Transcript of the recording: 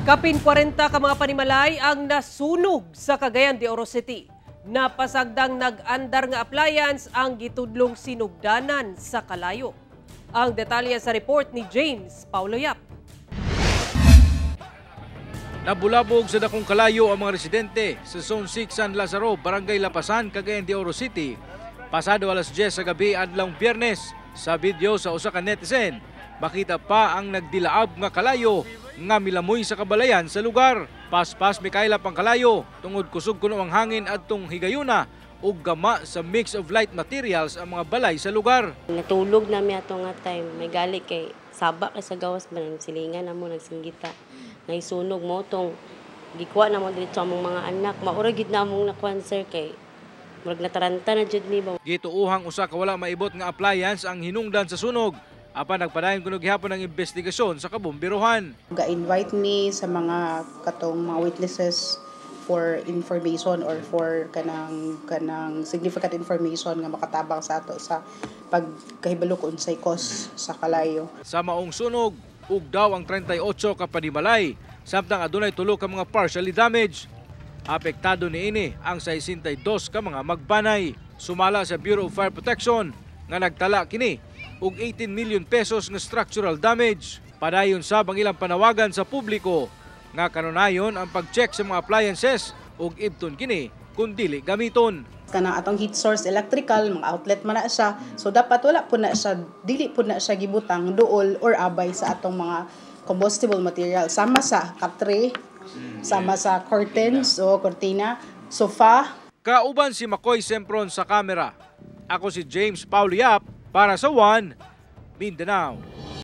Kapin 40 ka mga panimalay ang nasunog sa Cagayan de Oro City. Napasagdang nag-andar nga appliance ang gitudlong sinugdanan sa kalayo. Ang detalye sa report ni James Paulo Yap. Nabulabog sa dakong kalayo ang mga residente sa Zone 6 San Lazaro, Barangay Lapasan, Cagayan de Oro City. Pasado alas 10 sa gabi adlawng Biyernes, sa video sa usa ka netizen, makita pa ang nagdilaab nga kalayo nga milamoy sa kabalayan sa lugar. Paspas mikaylap ang kalayo tungod kusog kuno ang hangin adtong higayuna ug gama sa mix of light materials ang mga balay sa lugar. Natulog na mi ato nga time. May gali kay saba kay sa gawas ba, silingan na mo nagsinggita. Naisunog mo tong gikuha na mo diretso among mga anak. Maura gid na among nakuan, sir, kay murag nataranta na jud ni ba. Gituuhang usa ka wala maibot nga appliance ang hinungdan sa sunog. Apan nagpadayon kuno gihapon ang investigasyon sa kabombirohan. Ga-invite mi sa mga katong mga witnesses for information or for kanang significant information nga makatabang sa ato sa pagkahibalo kung unsay cause sa kalayo. Sa maong sunog, ugdaw ang 38 ka panimalay, samtang adunay tulo ka mga partially damaged. Apektado niini ang 62 ka mga magbanay. Sumala sa Bureau of Fire Protection nga nagtala kini og 18 million pesos nga structural damage. Padayon sab ang ilang panawagan sa publiko nga kanunayon ang pag-check sa mga appliances ug ibton kini kung dili gamiton. Kanang atong heat source electrical, mga outlet man na siya. So dapat wala po na siya, dili po na siya gibutang duol or abay sa atong mga combustible material. Sama sa katre, sama sa curtains o kortina, sofa. Kauban si Makoy Sempron sa kamera. Ako si James Paulo Yap para sa One Mindanao.